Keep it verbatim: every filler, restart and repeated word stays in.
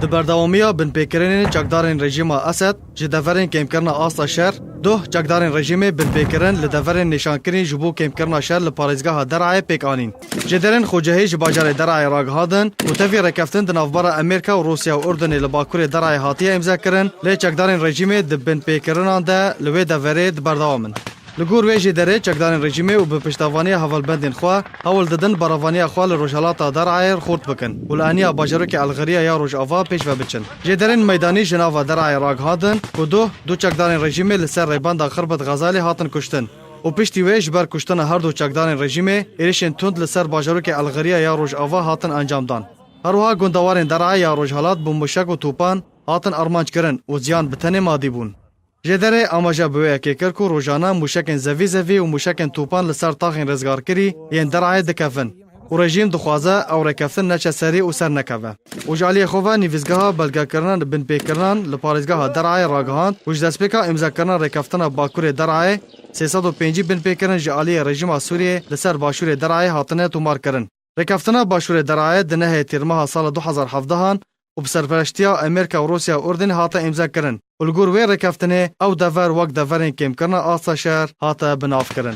Di berdewamiya binpêkirinên çekdarên rejîma Esed ji deverên kêmkirina asta şer, duh çekdarên rejîmê binpêkirin li deverên nîşankirin ji bo kêmkirina şer li parêzgeha Derayê pêk anîn. Jêderên xwecihî ji bajarê Derayê ragihandin ku tevî rêkeftin di navbera Amerîka û Rûsya û Urdunê li bakurê Derayê hatiye îmzekirin, lê çekdarên rejîmê di binpêkirinan de li wê deverê di berdewam in. Li gor wê jêderê çekdarên rejîmê û bi piştevaniya hevalbendên xwe hewl didin berevaniya xwe li rojhelata Derayê xurt bikin û li eniya bajarokê Elxiriya ya Rojava pêş ve biçin. Jêderên meydanî ji nava Derayê ragihandin ku duh du çekdarên rejîmê li ser rêbenda Xirbet Xezalî hatin kuştin û piştî wê ji ber kuştina her du çekdarên rejîmê êrişên tund li ser bajarokê Elxiriya ya Rojava hatin encamdan. Her wiha gundewarên Derayê ya Rojhelat bi muşek û topan hatin armanc kirin û ziyan bi tenê madî bûn. Jêderê amaje bi wê yekê kir ku rojane muşekên zevî zevî û muşekên topan li ser taxên rêzgarkirî yên Derayê dikevin û rejîm dixwaze ew rêkeftin neçe serî û sernekeve. Û ji aliyê xwe ve nivîsgeha belgekirina binpêkirinan li parêzgeha Derayê ragihand ku ji destpêka îmzekirina rêkeftina Bakurê Derayê sê sed û pêncî binpêkirin ji aliyê rejîma Sûriyê li ser başûrê Derayê hatine tomarkirin. Rêkeftina başûrê Derayê di nehê Tîrmeha sala du hezar hevdehan û bi serpereştiya Amerîka û Rûsya û Urdinê hate îmzekirin û li gor wê rêkeftinê ew dever wek deverên kêmkirina asta şer hate binavkirin.